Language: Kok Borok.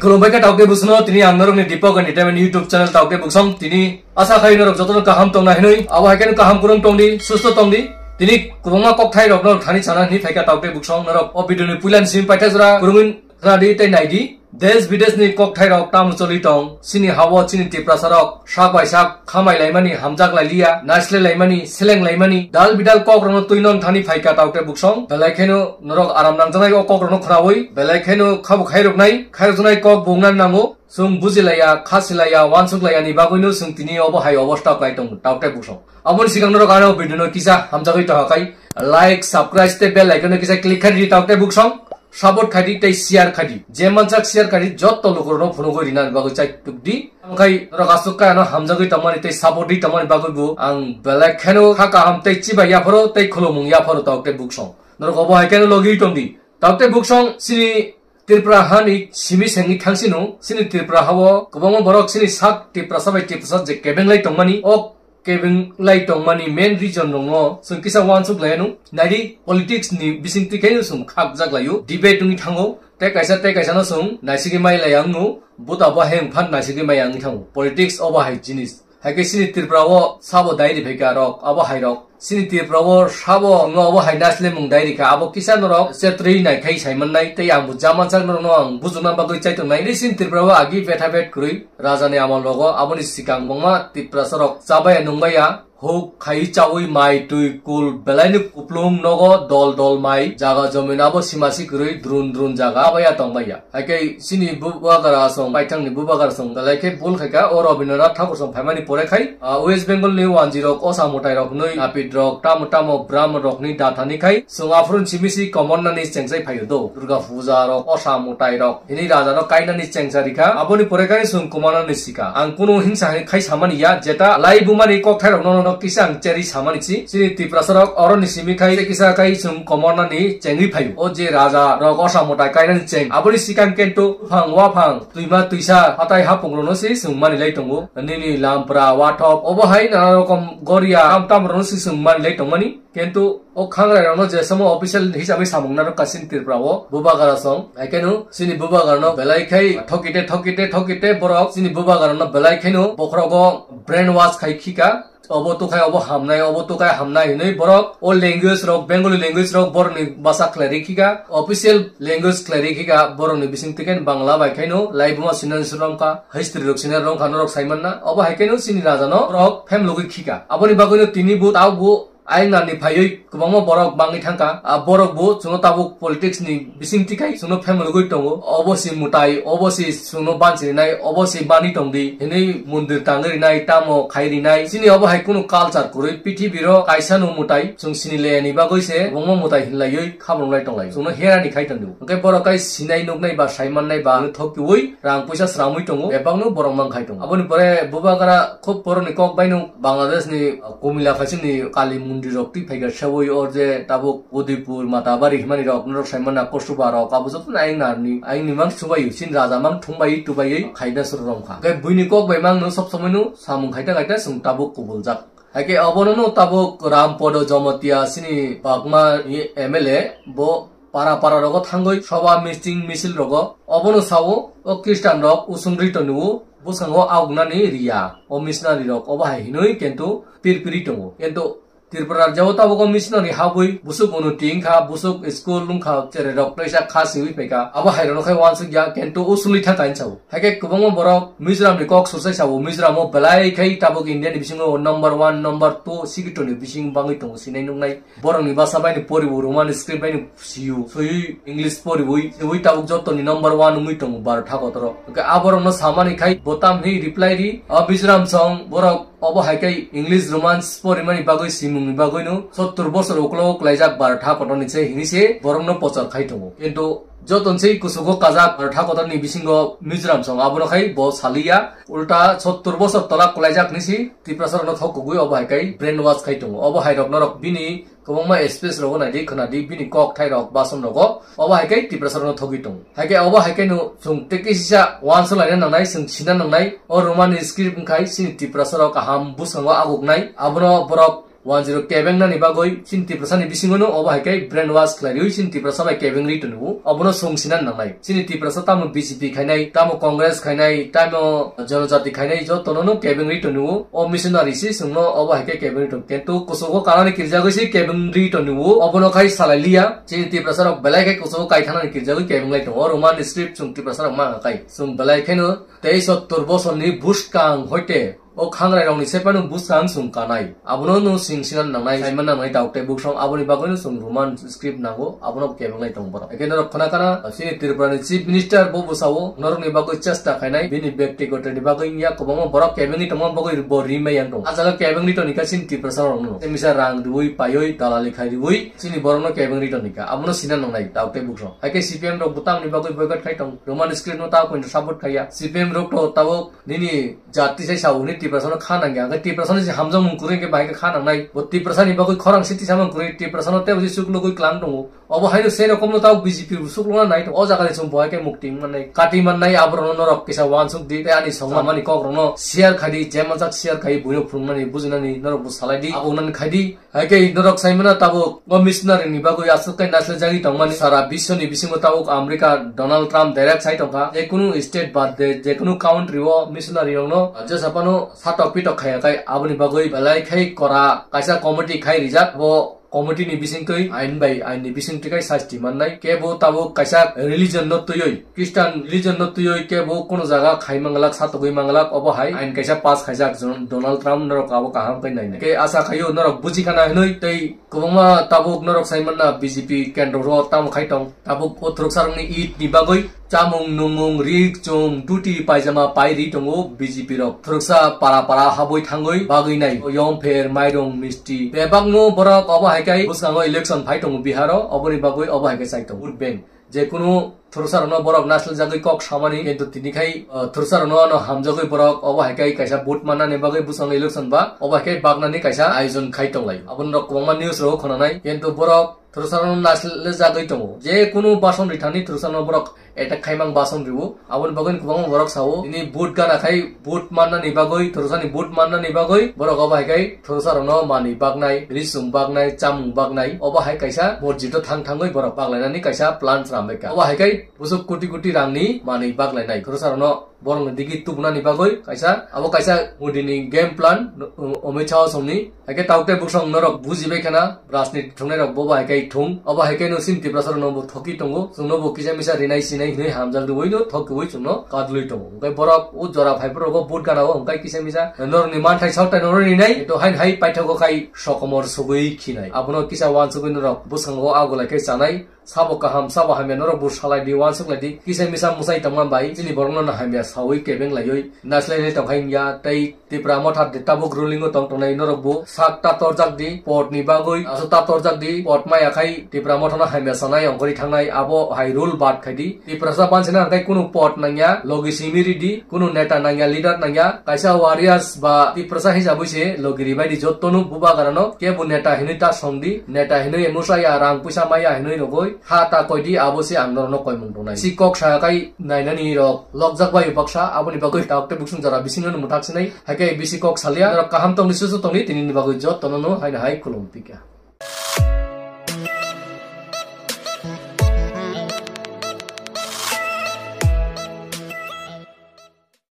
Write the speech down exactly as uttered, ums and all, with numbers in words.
Khulumbai kha taukte busono, tini ang norokni Deepak Entertainment YouTube channel taukte buksong. Tini asa khai norok jotono kaham tongna hinwi, abo hai khe kaham kurung tongdi, susto tongdi. Tini kwbangma kokthai rok norok thani sana hinwi phaikha taukte buksong. Norok o video ni puilan simi paitha jora kurungwi khnadi tei naidi. Des bides ni kokthai rok tamo choli tong, chini hao chini Tiprasa rok sak bai sak khamai laimani, hamjak lai liya, naisle laimani, seleng laimani, dal bidal kok rokno twi non thani phaikha taukte buksong. Belai kheno norok aram nangjaknai o kok rokno khnaui, belai kheno khabu khairoknai, khairokjaknai kok bungna nango. Chwng bujilaiya, khasilaiya, uansuk laiya ni bagwino chwng tini obo hai obostha klai tong taukte buksong. Aboni sikang norok ano video no kisa hamjagwi tongkha khai, like, subscribe tei bell icon no kisa click khai di taukte buksong. Support khai di tei share khai di. Je mansak share khai di, jotto lukurokno phunugwi rina bagwi chai tuk di. Amkhai norok aswk khe ano hamjagwi tongmani tei support di tongmani bagwi bo ang belai kheno kha kaham tei chibai yapharo tei khulumung yapharo taukte buksong. Norok obo hai kheno logi tong di. Taukte buksong chini Tripura hani simi sengwi thangsino, chini Tripura hao kwbangma borok chini sak Tiprasa bai Tiprasa je kebeng lai tongmani, o kebeng lai tongmani main reason rokno chwng kisa uansuk lai anw. Naidi politics ni bisingtwi khe chwng khakjak laio, debate wngwi thango, tei kaisa tei kaisa no chwng naisigwi mai lai ang no, buta bo heng phan naisigwi mai ang thango. Politics obo hai jinis. Hai khe chini Tripura o sabo dai ri phaikha rok, abo hai rok. Chini Tripura o sabo no abo hai nasle mung dai rikha, abo kisa norok chetrwi nai khai sai mannai, tei ang bo jamansak norok no ang bujukna bagwi chai tongnai. Chini Tripura o agi betha bet kwrwi raja ni amal rogo, aboni sikang bangma Tiprasa rok chabaya nungbaya, huk khai chaui mai twi kul belai ni kuplung nogo dol dol mai jaga jomin abo simasi kwrwi drun drun jaga abaya tongbaya. Haikhe chini bubagra song, baithangni bubagra song, belai khe bul khaikha, o Rabindranath Thakur song phaimani pore khai, ah, West Bengal ni wanji rok, osa mutai rok, nui apit rok, tamo tamo Brahman rok ni dathani khai, song aphuru simi si komornani chengchai phaio do. Durga puja rok, osa mutai rok, hini raja rok kainani chengcha rikha, aboni pore khai song komornani sikha. Ang kunu hingsa hai khai samani ya, jeta lai bumani kokthai rok no, no, no kisa ang cheri samani si, chini Tiprasa rok oro ni simi khai, kisa khai song komornani chengwi phaio. O je raja rok osa mutai kainani cheng, aboni sikang kento phang wa phang twima twisa hatai hapung rokno se chwng mani lai tongo. Nini lampra wathop obo hai nana rokom goria tam tam rokno se chwng mani lai tongmani. Kintu o khangrai rokno je samo official hisabe samung naro kasin Tripura o bubagra song. Haikeno chini bubagra no belai khai thokite thokite thokite borok chini bubagra no belai khaino bokhrogo brain wash khai khika. Obo tukhai obo hamnai, obo tukhai hamnai hinui borok o language rok, Bengali language rok borokni basa khlai ri khika, official language khlai ri khika, borokni bising tiken Bangla bai khaino laibuma sinani sromkha, history rok sinani romkha norok saimanna. Obo hai khaino chini raja no borok phem logwi khika. Aboni bagwino tini bo tao bo aina ni phaiwi kwbangma borok bangwi thangkha. A borok bo chwngno tabuk politics ni bising tikhai chwngno phem logwi tongo. Obo si mutai, obo si chwngno banchi rinai, obo si bani tongdi hinui mondir tangwi rinai, tamo khai rinai. Chini obo hai kunu culture kwrwi, pithibiro kaisa no mutai chwng sini le ni bagwi se kwbangma mutai hinlaiwi khabrumlai tonglai. Chwngno herani khai tongdi. Hwnkhe borok kai sinai nuknai ba sai mannai ba thokkiui rang puisa sramwi tongo, bebakno borok mang khai tongo. Aboni pore bubagra khub borokni kok baino Bangladesh ni Kumila phaising ni Kali mondir rok twi phaikha seui or je tabuk Udaipur, Matabari himani rok norok sai mana Kosuba rok abo joto no ayang narni ayang ni mang subai sin raja mang thung bai tubai khaina sur rom kha. Hwnkhe buini kok bai mang no sob somoi no samung khaita khaita sung tabuk kubul jak. Haikhe obono no tabuk Rampodo Jomotia sini Bagma ni M L A bo para para rogo thangwi soba meeting misil rogo obono sao o Christian rok usung ri tongo bwskango auknani riya o missionary rok obo hai hinwi kintu pirpiri tongo kintu Tripura rajao tabuk o missionary habwi busuk unuti wngkha busuk school wngkha cherai rok tei sa kha siwi phaikha abo hai rokno khai uansuk ya kintu usuli thangkha hinwi sao haikhe kwbangma borok Mizoram ni kok sursai sao Mizoram o belai khai tabuk India ni bisingo number one number two secretary ni bising bangwi tongo sinai nuknai. Borokni basa bai ni poribo Roman script bai ni siyo. Swiwi English poriwi, swiwi tabuk joto ni number one wngwi tongo Bharat hakotoro. Hwnkhe aborokno samani khai bo tamni reply ri. O Mizoram song borok obo hai khe English Roman porimani bagwi simungni bagwino sottur bosor uklogo klaijak Bharat hakotorni se hini se borokno pochor khai tongo. Kintu joto se kusugo kajak Bharat hakotorni bisingo Mizoram song abono khai bo saliya. Ulta sottur bosor tola klaijak ni si Tiprasa rokno thok kugui obo hai khai brain wash khai tongo. Obo hai rok norok bini kwbangma space rogo naidi khwnadi bini kok thai rok bason rogo obo hai khe Tiprasa rokno thogwi tongo. Hai khe obo hai khe no chwng tei khe sisa uansuk laina nangnai chwng sina nangnai o Roman script wngkhai chini Tiprasa rok kaham bwskango aguknai abono borok One zero kebeng nani bagwi chini Tiprasa ni bisingo no obo hai khe brainwash khlai rwi chini Tiprasa bai kebeng ri tongo. Obono sung sinan nangnai. Chini Tiprasa tamo B J P khainai, tamo Congress khainai, tamo Janajati khainai jotono no kebeng ri tongo. O missionary si sungno obo hai khe kebeng ri tongo. Kintu kusugo kanani kirjagwi si kebeng ri tongo. Obono khai salai liya. Chini Tiprasa rok belai khe kusugo kai thanani kirjagwi kebeng lai tongo. O Roman script chwng Tiprasa rok ma kai. Chwng belai kheno tei sottor bosorni buskang hoite o khangrai rokni sephano buskang chwng kanai. Abono no sing sinan nangnai, saiman nangnai tok tei buksong. Aboni bagwino chwng Roman script nango, abono kebeng lai tong borok. Eke norok khna kana, chini Tripura ni Chief Minister bo bwsao norokni bagwi chesta khainai, bini byaktigoto ni bagwi wngya, kwbangma borok kebengwi tongma bagwi bo rimai yang tongo. A jaga kebengwi toni kha chini Tiprasa rokno. Temisa rang riwi, paiwi, dalali khai riwi, chini borokno kebengwi toni kha. Abono sinan nangnai, tok tei buksong. Hai khe C P M rok bo tamni bagwi boycott khai tong. Roman script no ta pointo support khaiya. C P M rok to tabuk nini jati sai sao, nini Tiprasa no kha nangya. Hwnkhe Tiprasa no se hamjakmung kwrwi hwnkhe bahai khe kha nangnai. Bo Tiprasa ni bagwi khorang siti samung kwrwi, Tiprasa no tebo se chuklugwi klang tongo. Obo haino se rokom no tabuk B J P bo chuklukna nai tongo. O jaga ni chwng bo hai khe mukti mannai, kati mannai, aborok no norok kisa uansuk di. Tei ani songmani kok rok no share khai di, je manjak share khai, buino phwrwngmani, bujinani norok bo salai di, abo nani khai di. Hai khe norok sai mano tabuk o missionary ni bagwi aswk khe naisle jagwi tongmani, sara biswoni bisingo tabuk America Donald Trump direct sai tongkha, je kunu state bad de, je kunu country o missionary rokno jesa phano satok pitok khaiya khai, aboni bagwi belai khai kora kaisa committee khai rijak. Bo committee ni bisingtwi ain bai ain ni bisingtwi khai sasti mannai. Kebo tabuk kaisa religion no twiwi, Christian religion no twiwi kebo kono jaga khai manglak, satogwi manglak, obo hai ain kaisa pass khaijak Jon-, Donald Trump norok abo kaham khe nainai. Khe asa khaio norok buji khana hinwi tei kwbangma tabuk norok sai manna B J P kendro ro tamo khai tong. Tabuk o thwrwksa rokni Eid ni bagwi chamung nungmung rik chum duti paijama pai ri tongo B J P rok. Thwrwksa para para habwi thangwi bagwi nai yom pher mairung misti. Bebakno borok obo hai khe bwskango election phai tongo Bihar o, oboni bagwi obo hai khe chai tongo vote bank. Je kunu thwrwksa rokno borok naisle jagwi kok samani, kintu tini khai, uh, thwrwksa rokno ano hamjagwi borok obo hai khe kaisa vote mannani bagwi bwskango election ba obo hai khe baknani kaisa ayojon khai tonglai. Aboni rok kwbangma news rok khonanai, kintu borok thwrwksa rokno naisle jagwi tongo. Je kunu bason rithani thwrwksa rokno borok attack khaimang bason riwo. Aboni bagwi kwbangma borok sao, tini vote gana khai vote mannani bagwi, thwrwksa ni vote mannani bagwi borok obo hai khai thwrwksa rokno manwi baknai, risum baknai, chamung baknai, obo hai kaisa morjito thang thangwi borok baklainani kaisa plan srambaikha. Obo hai khai bwswk koti koti rangni manwi baklainai thwrwksa rokno. Borokni digi tubunani bagwi kaisa, abo kaisa Modi ni game plan, um, Amit Shah songni. Haikhe tabuk tei buksong norok bujibai khana, rajniti thungnai rok bo bai kai thung. Abo haikhe no sin Tiprasa rok no bo thoki tongo. Chwng no bo kisa misa rinai sinai hinwi hamjak rwui no thokiui chwng no kadlui tongo. Hwnkhe borok o jora phai borok o vote gana o hwnkhe kisa misa norok ni manthai sautai norok rinai. To hain hai paithago khai sokomor sugui khinai. Abono kisa wansugui norok bwskango agulai khe chanai. Sabo kaham, sabo hamya norok bo salai di, wansuk lai di. Kisa misa mwsai tongma bai chini borok no hamya saui kebeng laioi naslai lai tongkha wngya. Tei Tipra Motha de tabuk ruling o tong tongnai norok bo sak ta torjak di, pot ni bagwi aswk ta torjak di, pot maya khai Tipra Motha no hamya sanai ongkhorwi thangnai, abo hai rule bad khai di. Tiprasa bansina hwnkhe kunu pot nangya, logi simi ri di, kunu neta nangya, leader nangya, kaisa warriors ba Tiprasa hisabwi se logi ribai di joto no bubagra no, kebo neta hinwi ta song di, neta hinwi mwsai ya rang puisa maya hinwi rogoi, ha ta koi di, abo se ang norok no koimung tongnai. Si kok sa kai nainani rok lokjak bai baksa, aboni bagwi tabuk tei buksung jora bisingo no mwthak sinai, haikhe bisi kok salia, norok kaham tongni susu tongni, tini ni bagwi joto no no haino hai khulum pika.